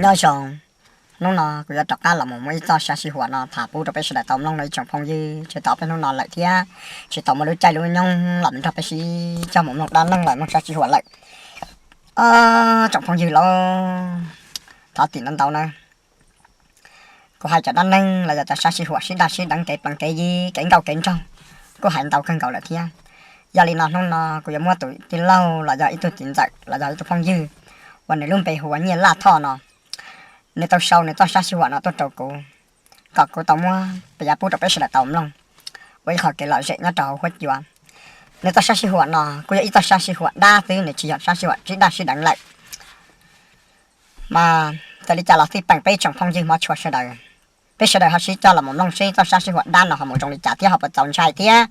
Nyob zoo, hnub no kuv yuav rov qab los mus muaj ib txoj sab sij huam no tham pub rau peb sawv daws tau mloog no ib tsoom phooj ywg. Tsis tau peb hnub no lawm thiab tsis tau muaj lub caij lub nyoog los nrog peb sib cog mus mloog dab neeg los mloog sab sij huam lawm. Tsoom phooj ywg los thov txim ntau ntau na. Kuv hais cov dab neeg los yog cov sab sij huam sib dag sib deev kev plees kev yi kev nkauj kev nraug, kuj hais ntau kawg nkaus lawm thiab. Yog li no hnub no kuv yuav muab tus tij laug los yog ib tug txiv ntxawm los yog ib tug phooj ywg uas nws lub npe hu ua Nyiaj Laj Thoj no, nws tau sau nws txoj sab sij huam no tuaj rau kuv, kom kuv tau muab piav pub rau peb sawv daws tau mloog ua ib qho kev lom zem nyob rau hauv huab cua. Nws txoj sab sij huam no kuj yog ib txoj sab sij huam dab xwb, nws tsis yog sab sij huam sib dag sib deev lawm. Mas txawm li cas los xij peem peb tsoom phooj ywg hmov tshua sawv daws, peb sawv daws ho sib coj los mus mloog seb txoj sab sij huam dab no ho mus zoo li cas thiab ho puas txaus ntshai thiab.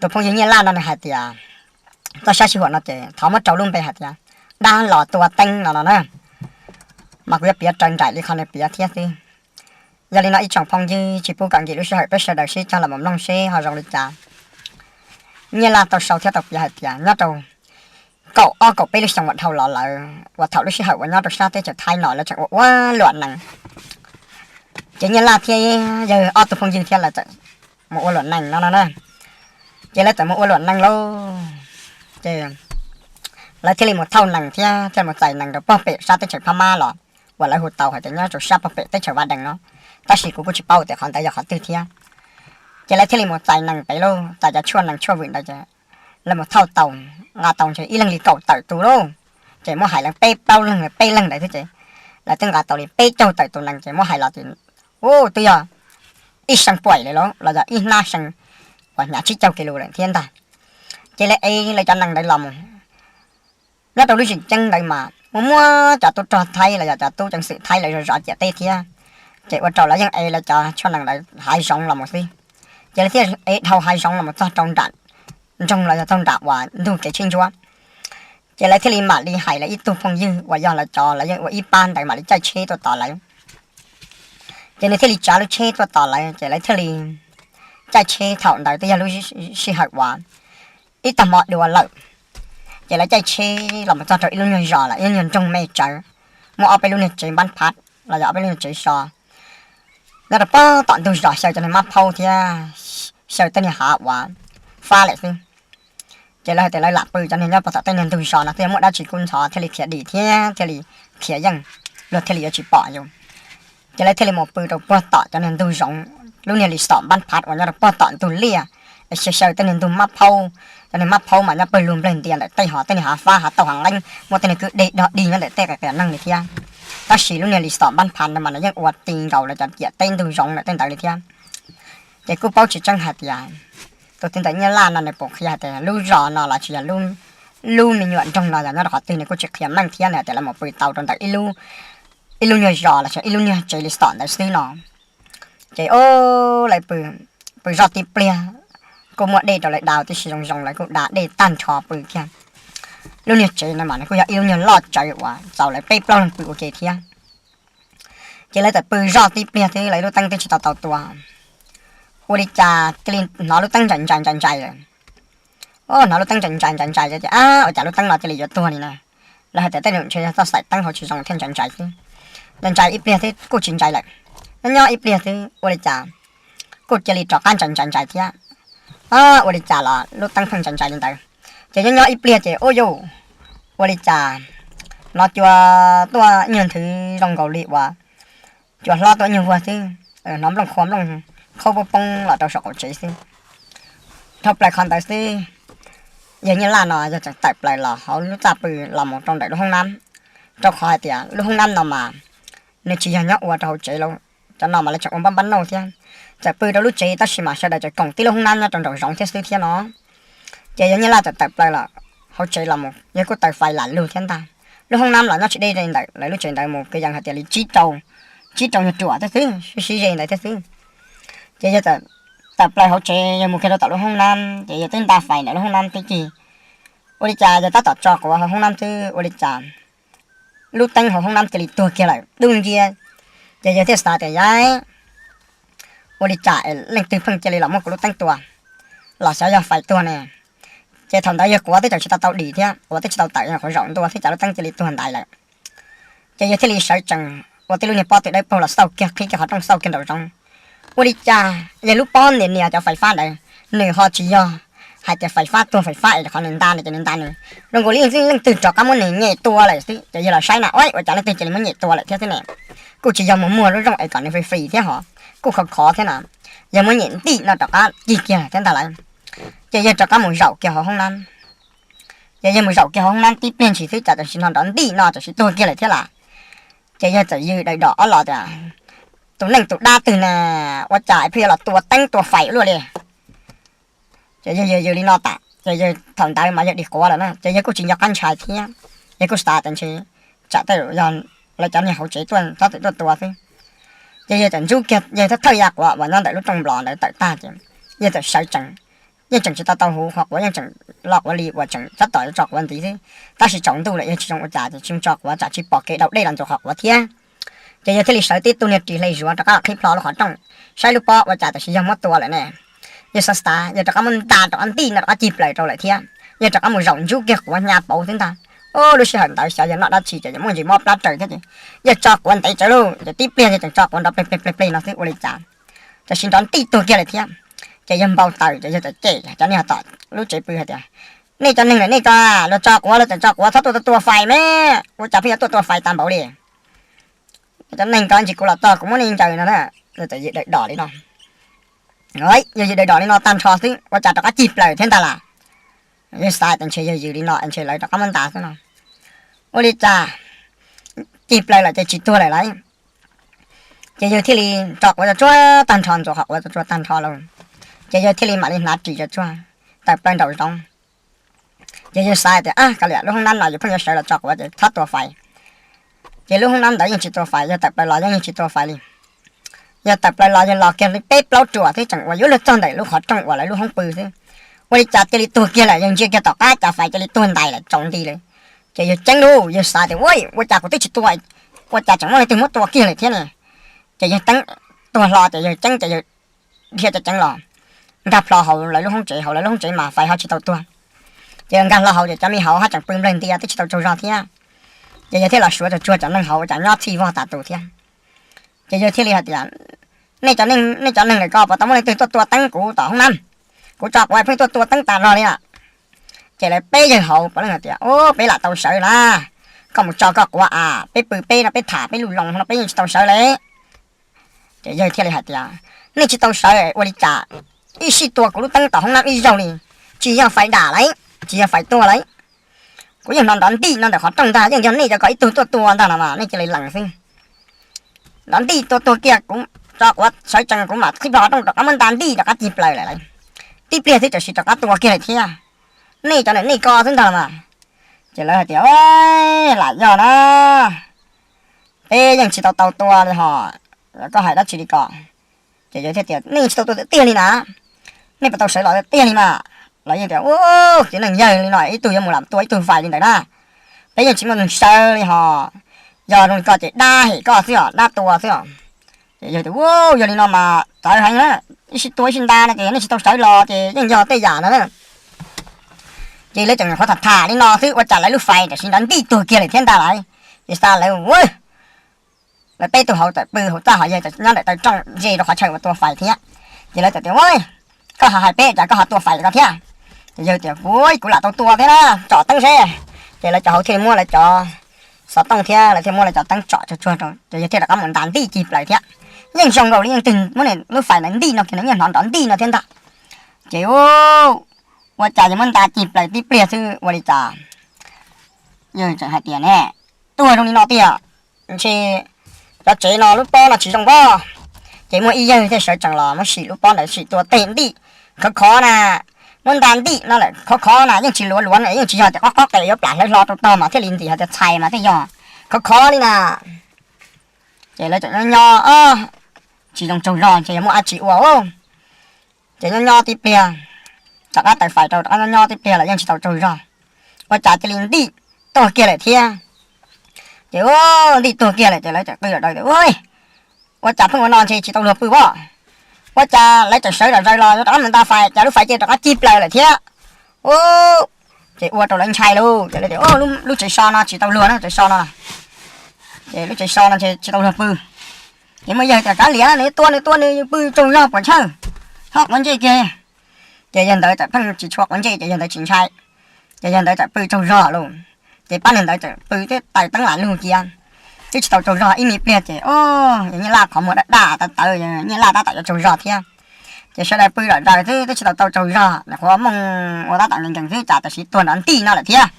Tus phooj ywg Nyiaj Laj no nws hais tias txoj sab sij huam no ces thov muab rau lub npe hais tias dab los tua teeb no no na. Mas kuv yuav piav raws nraim li qhov nws piav thiab xwb. Yog li no ib tsoom phooj ywg tsis pub kom nkim lub sij hawm, peb sawv daws sib coj los mus mloog seb ho zoo li cas. Nyiaj Laj tau sau thiab tau piav hais tias nyob rau kaum ob kaum peb lub xyoo uas dhau los lawm, uas thaum lub sij hawm uas nyob rau sab teb chaws Thaib no lawv tseem ua ua luam nees, ces Nyiaj Laj thiab yawg ob tug phooj ywg thiab lawv txawm mus ua luam nees no no na. Ces lawv txawm mus ua luam nees lauj, ces lawv thiaj li mus thauj nees thiab thiaj mus txais nees rau pog pem sab teb chaws Phab Mab los, uas lawv hu tau hais tias nyob rau sab pog pem teb chaws Vaj Dees no, tab sis kuv kuj tsis paub tias qhov ntawd yog qhov twg thiab. Ces lawv thiaj li mus txais nees pem lauj, txais cov tshuaj nees tshuaj vwm ntawd ces lawv mus thauj tau, nqa tau ntshe ib leeg li kaum tawm tus lauj. Ces muab hais leej peb plaub leeg peb leeg ntawd thiab ces lawv twb nqa tau li peb caug tawm tus nees ces muab hais los ces, u, twb yog ib xeev puaim lawm los yog ib hnab xeev uas hnyav tsib caug kis lus lawm thiab ntag. Ces lawv ev lawv cov nees ntawd los mus. Nyob rau lub zim ceeb ntawd mas muaj muab cov tub rog Thaib los yog cov tub ceev xwm Thaib lawv zov zov ciam teb thiab, ces ua rau lawv yeej ev lawv cov tshuaj nees ntawd hav zoov los mus xwb. Ces lawv thiaj ev dhau hav zoov los mus txog rau nram nroog los yog txog nram uas ntug kev tsheb ntsuab. Ces lawv thiaj li mam li hais lawv ib tug phooj ywg uas yog lawv cov lawv yeej ua ib pab ntawd mam li caij tsheb tuaj tos lawv. Ces nws thiaj li tsav lub tsheb tuaj tos lawv ces lawv thiaj li caij tsheb, thaum ntawd twb yog lub sij hawm uas ib tag hmo dua lawm. Ces lawv caij tsheb los mus txog rau ib lub nyuag zos lawm, ib lub nyuag nroog me tsawv, muaj ob peb lub niag tsev npab phav los yog ob peb lub niag tsev so nyob rau pog tom ntug zos xyaw cov niag mab phaub thiab xyaw tej niag hav uas fab lawm xwb. Ces lawv hais tias lawv lam pw cov niag nyob pog tom tej niag ntug zos no thiaj muaj dab tsi kub ntxhov thiaj li khiav dim thiab thiaj li khiav yeej, luag thiaj li yuav tsis pom yus. Ces lawv thiaj li mus pw rau puag tom cov niag ntug zoov, lub niag li xom npab phav uas nyob rau puag tom ntug liaj, es xyaw xyaw tej niag ntug mab phaub. Cov niag mab phaub mas nyob pawg lug nplawg ntias ntawm tej, ho tej niag hav fab hav tauj hav nqeeb muaj tej niag kwj deg dog dig nyob ntawm tej qas qias neeg li thiab. Tab sis lub niag li xom npab phav no mas nws yeej ua ti nkaus lawv cov ciam teb ntug zoov lawm tej ntawd li thiab. Ces kuj paub tsis tseeb hais tias tus txiv ntxawm Nyiaj Laj no nws puas qhia hais tias lub zos no los tsis yog lub me nyuam nroog no yog nyob rau qhov twg, nws kuj tsis qhia meej thiab, nws hais tias lawv mus pw tau rau ntawm ib lub nyuag zos los sis ib lub nyuag tsev li xom ntawd xwb no. Ces o, lawv pw, pw zoj tib pliag, kuj muaj dej rau lawv da tib si zoo zoo, lawv kuj da dej tag nrho pw kiag. Lub niag tsev no mas nws kuj yog ib lub nyuag loj tsawv uas txaus lawv peb plaub leeg pw ua ke thiab. Ces lawv txawm pw zoj tib pliag xwb, lawv lub teeb twb tsis tau tau tua, ua li cas cia li hnov lub teeb ntsais ntsais ntsais ntsais lawm. O, hnov lub teeb ntsais ntsais ntsais ntsais ces, a, ua cas lub teeb no cia li yuav tuag li na? Lawv hais tias tej zaum ntshe yog txoj xaim teeb hauv tsis zoo thiaj ntsais ntsais xwb. Ntsais ntsais ib pliag xwb kuj tsis ntsais lawm. Nyob nyob ib pliag xwb ua li cas kuj cia li rov qab ntsais ntsais ntsais thiab. A, ua li cas los lub teeb pheej ntsais ntsais li ntawd? Ces nyob nyob ib pliag ces, u, yuj, ua li cas hnov cua tuaj ib nyuag nthwv zoo nkaus li uas cua hlob tuaj ib nyuag vuag xwb, hnov nplooj qhuav nplooj qhaub poob poob los rau saum qaum tsev xwb. Dhau plaws qhov ntawd xwb, yawg Nyiaj Laj no yog tseem tawm plaws los hauv lub txaj pw los mus rau ntawm lub hoob nab, rau qhov hais tias lub hoob nab no mas nws tsis yog nyob ua rau hauv tsev, cov no mas lawv tseem ua npab npab nauj thiab. Txawm pw rau lub tsev tab sis mas sawv daws tseem koom tib lub hoob nab nyob rau nraum zoov thiab xwb thiab no. Ces yawg Nyiaj Laj txawm tawm plaws los hauv tsev los mus, yawg kuj taws fais lam lug thiab ntag. Lub hoob nab los nyob tsis deb zej ntawm lawv lub tsev ntawd mus kwv yees hais tias li tsib rau, tsib rau nyuag ruam thiab xwb, sib sib ze ntawd thiab xwb. Ces yawg txawm tawm plaws hauv tsev yawg mus kiag rau tom lub hoob nab ces yawg twb nta fais ntawm lub hoob nab tib cig. Ua li cas yawg tab tom tso quav hauv hoob nab xwb ua li cas lub teeb hauv hoob nab cia li tuag kiag lawm dub nciab. Ces yawg thiaj xav tias, yab, ua li cas es leej twg pheej cia li los muab kuv lub teeb tua, los xyov yog fais tuag ne? Ces thaum ntawd yawg quav twb tseem tsis tau tau dim thiab, quav twb tsis tau tawm, qhuav zaum ntua thiab cas lub teeb cia li tuag ntais lawm. Ces yawg thiaj li sawv tsees ua tej lub niag pob tw dawb paug los xauj kiag, qhib kiag qhov rooj xauj kiag nraum zoov. Ua li cas yawg lub pob nias nias cov fais fab ntawd, nws ho tsis yog hais tias fais fab tuag fais fab es qhov nws nta nws ces nws nta nws, zoo nkaus li yeej leej twg rov qab muab nws nyem tua lawm xwb. Ces yawg los saib na, ua cas leej twg cia li muab nyem tua lawm thiab xwb ne? Kuj tsis yog mus muag lub rooj es kom nws free free thiab hos, kuj khov khov thiab no. Yawg muab nyem ntij no rov qab cig kiag thiab ntag lauj. Ces yawg rov qab mus zaum kiag hauv hoob nab. Ces yawg mus zaum kiag hauv hoob nab tib pliag ntshis xwb cas tam sim no nrov ntij no tam sim tuag kiag lawm thiab lawm. Ces yawg txawm yws daws dos ob los tias, tus neeg tus dab twg na, ua cas pheej yuav los tua teeb tua fais luaj li? Ces yawg yws li no tas ces yawg thaum ntawd mas yawg dim quav lawm na, ces yawg kuj tsis nco qab ntshai thiab. Yawg kuj xav tias ntshe tsam tej yog lawv cov niag hauv tsev tuaj txhob txwm tuaj tua xwb. Ces yawg txawm ntsub kiag yawg thawj thawj ya quav uas nyob ntawm lub rooj nplos ntawd tawm tag ces yawg txawm sawv tsees. Yeej tseem tsis tau tau huv, qhov quav yeej tseem lo quav li uas tseem tab tom tso quav ntiv xwb, tab sis tsaus ntuj lawm yawg tsis zoo ua cas ces tsis tso quav tsam tsis pom kev daus dej los ntxuav qhov quav thiab. Ces yawg thiaj li sawv tib tug niag ris hle zuav rov qab los qhib plho lub qhov rooj, saib lub pob ua cas tam sim yog muab tua lawm ne. Yawg xav xav yawg rov qab muab nta rov qab ntij no rov qab cig plaws rau lawm thiab. Yawg rov qab mus zaum ntsub kiag quav hnyav pauv xwb ntag. Ub, lub sij hawm ntawd xyov yawg noj dab tsi ces yawg muaj ntsis mob plab raws thiab ces yawg tso quav ntev tsawv lauj, ces tib pliag yawg tseem tso quav nrov pleg pleg pleg pleg no xwb ua li cas tam sim nrov ntij tuag kiag lawm thiab. Ces yawg npau taws ces yawg txawm cem cov niag tom lub tsev pw hais tias, nej cov neeg na nej tso, luag tso quav luag txawm tso quav txhob tuaj tua fais me, ua cas pheej yuav tuaj tua fais tas npaum li? Cov neeg ko ntsis kuv los txog kuv muab nej ncaws no na. Yawg txawm yws daws dos li no, yawg yws daws dos li no tag nrho xwb ua cas rov qab cig plaws thiab ntag las. Yawg xav tias ntshe yawg yws li no ntshe lawv rov qab muab nta xwb no. Ua li cas cig plaws lawm ces tsis tuag lawm lauj. Ces yawg thiaj li tso quav tsuag tsuag tag nrho, ntxuav qhov quav tsuag tsuag tag nrho lauj. Ces yawg thiaj li mam li hnav ris tsuag tsuag tawm plaws nraum zoov. Ces yawg xav tias, ab, kav liam, lub hoob nab no yus pheej yuav sawv los tso quav ces txhob tua fais. Ces lub hoob nab ntawd yeej tsis tua fais, yawg tawm plaws los yeej yeej tsis tua fais li. Yawg tawm plaws los yawg los kiag li peb plaub ruam xwb tseem uas yuav luag txog ntawm lub qhov rooj uas lawv lub hoob pw xwb, ua li cas cia li tuag kiag lawm. Yawg ntsia kiag tom qab cas fais cia li tuag ntais lawm tsaus nti lawm. Ces yawg ceeb lauj, yawg xav tias, ua, ua cas kuv twb tsis tua, ua cas tseem muaj leej twg muab tua kiag lawm thiab ne? Ces yawg teeb tuag hlo ces yawg ceeb ces yawg dhia ceev ceev los nkag plho hauv lawv lub hoob tsev, hauv lawv lub hoob tsev mas fais ho tsis tau tuag. Ces nkag hlo hauv ces cov me hauv ho tseem pw nplawg ntia twb tsis tau tsaug zog thiab. Ces yawg thiaj los suav tsuag tsuag cov neeg hauv ua cas nyob txhij vog tas tus thiab. Ces yawg thiaj li hais tias, nej cov neeg, nej cov neeg ntawm ko puas tau muaj leej twg tuaj tua teeb kuv tom hoob nab? Kuv tso quav pheej tuaj tua teeb tas zog li. Ces lawv peb yawg hauv puav leej hais tias, ub, peb lam tau sawv na, koj mus tso koj quav a, peb pw peb no, peb tham peb lub loo no, peb yeej tsis tau sawv li. Ces yawg thiaj li hais tias, nej tsis tau sawv ua li cas, ib sij tua kuv lub teeb tom hoob nab ib zaug li, tsis yog fais dam lauj, tsis yog fais tuag lauj. Kuv yeej hnov nrov ntij no ntawm qhov rooj ntag, yeej yog nej cov ko ib tug tuaj tua ntag no mas nej cia li lees xwb. Nrov ntij tua tuag kiag, kuv tso quav sawv tsees kuv mam qhib plho qhov rooj rov qab muab nta ntij rov qab cig plaws lawm lauj. Tib pliag xwb tam sim rov qab tua kiag lawm thiab. Nej cov ntawm nej ko xwb ntag mas. Ces lawv hais tias, lam yog na, peb yeej tsis tau tau tua li hos, koj hais dab tsi li ko? Ces yawg thiaj tias, nej tsis tau tua tiag tiag li na, nej puas tau sawv los tiag tiag li mas? Lawv yeej tias, ub, txiv neej yawg li no ib tug yuav mus lam tua ib tug fais li ntawd na, peb yeej tsis muaj neeg sawv li hos, yog zoo li koj ces dab hem koj xwb os, dab tua xwb os. Ces yawg tias, ub, yog li no mas txawv heev na, ib sij tua ib sij nta no ces nej tsis tau sawv los ces yeej yog tej yam no na. Ces lawv tseem nyuam qhuav tham tham li no xwb ua cas lawv lub fais tam sim nrov ntij tuag kiag lawm thiab ntag lauj. Ces xa lawv, lawv peb tug hauv txawm pw hauv txaj hos yawg txawm nyob ntawm taw rooj ze rau qhov chaw uas tua fais thiab. Ces lawv txawm tias, ua, koj ho hais peb cas koj ho tua fais ko thiab? Ces yawg tias, ua, kuv lam tau tua thiab na, tsom teeb seb. Ces lawv cov hauv thiaj li muab lawv cov xov tooj thiab lawv thiaj muab lawv cov teeb tsom tsuag tsuag rau ces yawg thiaj rov qab mus nta ntij cig plaws thiab. Yeej zoo nkaus li yeej twg muab lub fais ntawd ntij no kiag, yeej hnov nrov ntij no thiab ntag. Ces ua cas yawg muab nta cig plaws tib pliag xwb ua li cas yawg tseem hais tias, ne, tuag zoo li no tiag, ntshe cov tsev no lub pob no tsis zoo pob. Ces muaj ib yawg thiaj sawv tsees los muab sim lub pob ntawd sim tua tej ntij khov khov na, muab nta ntij no lawm khov khov na, yeej tsis luav luav na, yeej tsis yog tias qob qob qes yuav plam hlawv hlo rau tog mas thiaj li ntxim hais tias txhais mas thiaj yog, khov khov li na. Ces lawv tseem nyob nyob, tsis zoo tsaug zog ces yog muaj dab tsi ua. Ces nyob nyob tib pliag, rov qab taws fais rau rov qab nyob nyob tib pliag los yeej tsis tau tsaug zog, ua cas cia li ntij tuag kiag lawm thiab. Ces ua ntij tuag kiag lawm ces lawv txawm qw los rau tias, ua, ua cas pheej ua no ntshe tsis tau luag pw pob, ua cas lawv txawm sawv zom zaws los yuav rov qab mus nta fais cas lub fais cia li rov qab cig plaws lawm thiab. Ub, ces ua rau lawv ntshai lauj, ces lawv tias, lub tsev so no tsis tau luag na, tsev so no. Ces lub tsev so no ntshe tsis tau luag pw. Ces muaj yawg tias kav liam, nws tua nws tua nws pw tsaug zog puas chawj, txhob quav ntsej kiag. Ces yawg ntawd txawm pheej tsis tshua quav ntsej ces yawg ntawd tsis ntshai. Ces yawg ntawd txawm pw tsaug zog lauj. Ces pab niag ntawd txawm pw thiab taws teeb lam lug cia, twb tsis tau tsaug zog ib me pliag ces o, yawg Nyiaj Laj qhov muag daj daj tawv tawv, yawg Nyiaj Laj tab tom yuav tsaug zog thiab. Ces sawv daws pw zom zaws xwb twb tsis tau tau tsaug zog, nyuam qhuav mooj ua tab tom nkees nkees xwb cas tam sim tuag nrov ntij no lawm thiab.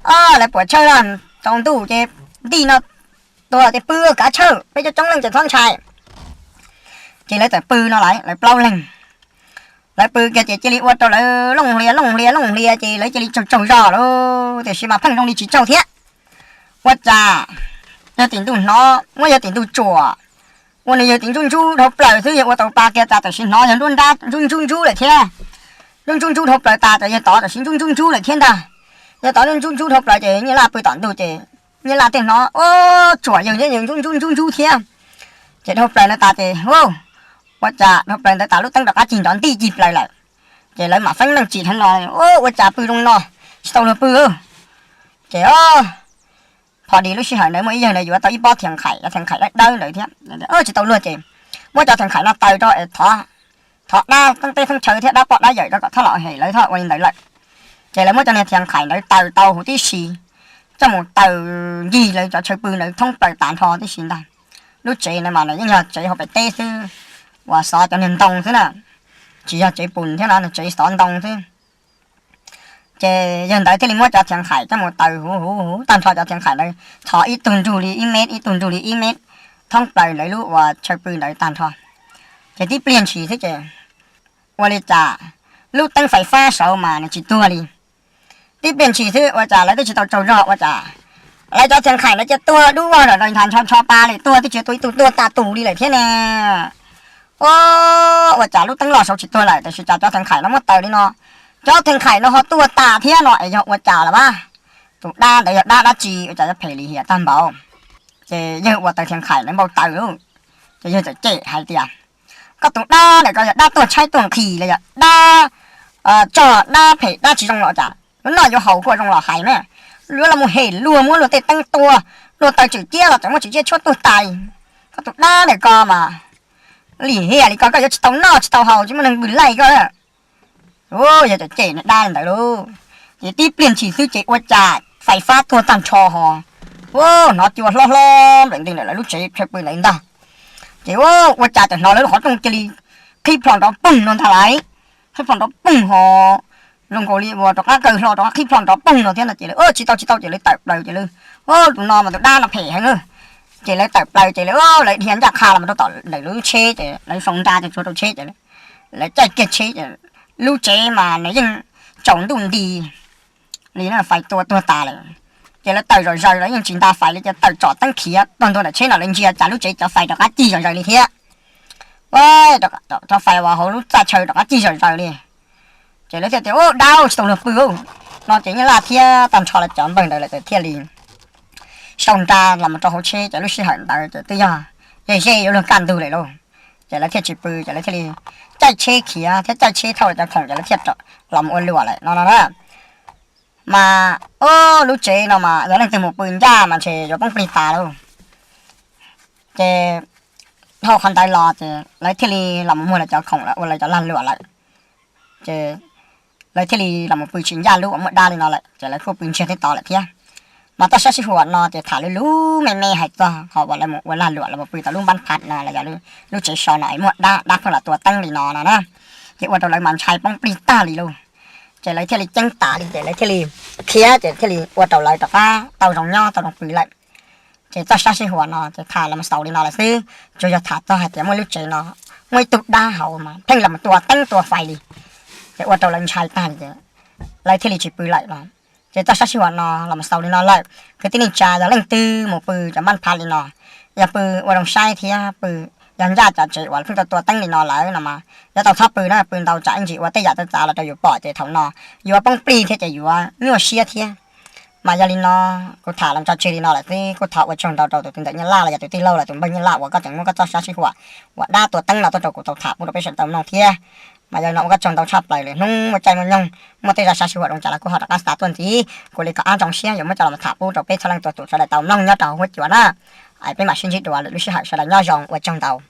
O, lawv puas chawj no, tsaus ntuj ces ntij no tuag ces pw kav chawj, peb coob coob leej ces txhob ntshai. Ces lawv txawm pw no lawv plaub leeg. Lawv pw kiag ces cia li ua rau lawv looj hlias looj hlias looj hlias ces lawv cia li tsaug tsaug zog lauj, tiam sis mas pheej zoo li tsis tsaug thiab. Ua cas yog tim ntuj hnov muab yog tim ntuj tsuam, ua nws yog tim ntsub ntsub dhau plaws xwb, yog ua tau pa kiag tas tam sim hnov yog nruab nrab ntsub ntsub ntsub lawm thiab. Ntsub ntsub ntsub dhau plaws tas ces yog tod tam sim ntsub ntsub ntsub lawm thiab ntag. Yog tod ntsub ntsub ntsub dhau plaws ces Nyiaj Laj pw tom ntug ces Nyiaj Laj thiaj hnov o, tsuam yawg thiab yawg ntsub ntsub ntsub ntsub thiab. Ces dhau plaws ntawd tas ces hu, ua cas dhau plaws ntawd tas lub teeb rov qab cig nrov ntij cig plaws lawm. Ces lawv mam feeb meej tsim dheev los, ua cas pw zoo no, tsis tau luag pw. Ces o, pho dis lub sij hawm ntawd muaj ib yawg ntawd yuav tau ib pob thiav nqhaim, cov thiav nqhaim dawb dawb ntawd thiab, tsis tau luag ces muab cov thiav nqhaim no taws rau es thov dab teeb teb thoob chaw thiab dab poj dab yawm rau kom txhob los hem lawv, txhob ua li ntawd lawm. Ces lawv muab cov niag thiav nqhaim ntawd taws tau huv tib si, coj mus taws ncig lawv cov chaw pw ntawd thoob plaws tas nrho tib si ntag. Lub tsev ntawd mas nws yeej yog tsev hauv pem teb xwb, uas xov cov niag ntoo xwb na, tsis yog tsev pus thiab no, nws tsev xov ntoo xwb. Ces yawg ntawd thiaj li muab cov thiav nqhaim coj mus taws huv huv huv tag nrho cov thiav nqhaim ntawd, txhos ib tug nrug li ib mev, ib tug nrug li ib mev, thoob plaws lawv lub uas chaw pw ntawd tag nrho. Ces tib pliag ntshis xwb ces ua li cas lub teeb fais fab saud mas nws tsis tuag li. Tib pliag ntshis xwb ua cas lawv twb tsis tau tsaug zog ua cas lawv cov thiav nqhaim ntawd cia tuag dub vog zom zaws ntshav ntsho ntsho pa li, tuag twb tsis tuag ib tug, tuag tas tus li lawm thiab ne. O, ua cas lub teeb loj saud tsis tuag lawm tiam sis cas cov thiav nqhaim no muab taws li no, cov thiav nqhaim no ho tuag tas thiab no es yog ua cas lawm a? Tus dab ntawd yog dab dab tsi ua cas yuav phem lim hiam tag npaum? Ces yawg uas taws thiav nqhaim ntawd npau taws lauj, ces yawg txawm cem hais tias, koj tus dab ntawm koj yog dab tuag tshaib tuag nqhis los yog dab tsog dab phem dab tsis zoo los cas? Yuav noj yuav haus kuj zoo los hais mas, yuav los mus hem luag muab luag tej teeb tua, luag taws tswm ciab los txawm muab tswm ciab tshuab tuag tas. Koj tus dab ntawm koj mas lim hiam li koj, koj yuav tsis tau noj tsis tau haus tsis muaj neeg vwm laij koj. Yawg txawm cem niag dab ntawd lauj. Ces tib pliag ntshis xwb ces ua cas fais fab tuag tag nrho ho, hnov cua hlob hlob nplawm nti ntawm lawv lub tsev chaw pw ntawd ntag. Ces ua cas txawm hnov lawv lub qhov rooj cia li qhib plho nrov poog no ntag lauj. Qhib plho nrov poog ho zoo nkaus li uas rov qab kaw hlo rov qab qhib plho nrov poog no thiab no ces lawv tsis tau tsis tau ces lawv tawm plaws ces lawv, tus no mas tus dab no phem heev. Ces lawv tawm plaws ces lawv, lawv dhia ncaj qha los rau tom ntawm lub tsheb ces lawv sau nra ces tsuag rau tsheb ces lawv caij kiag tsheb ces lub tsev mas nws yeej tsaus ntuj nti li na, fais tua tuag tas lawm. Ces lawv tawm zom zaws los yeej tsis nta fais li ces tawm tsom teeb khiav tuag ntua ntawm tsheb no lawv ntsia cas lub tsev cov fais rov qab cig zom zaws li thiab. Cov fais uas hauv lub txaj chaw rov qab cig zom zaws li. Ces lawv thiaj tias, ub, dab tsis tau luag pw no ces Nyiaj Laj thiab tag nrho lawv cov npawg ntawd lawv thiaj li sau nra los mus rau hauv tsheb ces lub sij hawm ntawd ces twb yog ze ze yuav luag kaj ntug lawm lauj. Ces lawv thiaj tsis pw ces lawv thiaj li caij tsheb khiav thiab caij tsheb thauj lawv cov khoom ces lawv thiaj los mus ua luam lawm no no na. Mas, ub, lub tsev no mas yog leej twg mus pw ncaj mas ntshe yuav poob plig tas lauj. Ces dhau qhov ntawd los ces lawv thiaj li los mus muag lawv cov khoom lawm ua lawv cov lag luam lawm. Ces lawv thiaj li los mus pw tsis ncaj lub uas muaj dab li no lawm ces lawv kuj pw ntsiag teb to lawm thiab. Mas txoj sab sij huam no ces tham luv luv me me hais txog qhov uas lawv mus ua lag luam los mus pw tau lub npab phav no los yog lub tsev so no es muaj dab, dab pheej los tua teeb li no no na. Ces ua rau lawv mas ntshai poob plig tag li lauj. Ces lawv thiaj li ceeb tas li ces lawv thiaj li khiav ces thiaj li ua rau lawv rov qab tau zoo nyob tau zoo pw lawm. Ces txoj sab sij huam no ces tham los mus xaus li no lawm xwb, tsuas yog tham txog hais tias muaj lub tsev no muaj ib tug dab hauv mas pheej los mus tua teeb tua fais li. Ces ua rau lawv ntshai tag li ces lawv thiaj li tsis pw lawm no. Ces txoj sab sij huam no los mus xaus li no lawm, kwv tij neej tsa yog leej twg mus pw cov npab phav li no, yog pw ua zoo saib thiab pw yog ncaj cov tsev uas pheej tau tua teeb li no lawm no mas yuav tau txhob pw na, pw ntau tsam ib ntsis ua tej yam txawv txav los rau yus pom ces thaum no yuav poob plig thiab ces yuav nyuaj siab thiab. Mas yog li no, kuv tham los tso tseg li no lawm xwb, kuj thov ua tsaug ntau rau tus tij ntawm Nyiaj Laj los yog tus tij laug los tus npawg Nyiaj Laj uas koj tseem muab koj txoj sab sij huam uas dab tua teeb no tuaj rau kuv tau tham pub rau peb sawv daws tau mloog thiab. Mas yog li no ua koj tsaug ntau tshaj plaws, lwm hnub muaj caij muaj nyoog muaj tej zaj sab sij huam zoo cas los kuj ho rov qab xa tuaj ntxiv, kuv li kom ab ntsoov siab yuav muab coj los tham pub rau peb txhua leej txhua tus sawv daws tau mloog nyob rau hauv huab cua na. Peb mam sib ntsib dua lwm lub sij hawm, sawv daws nyob zoo, ua tsaug ntau.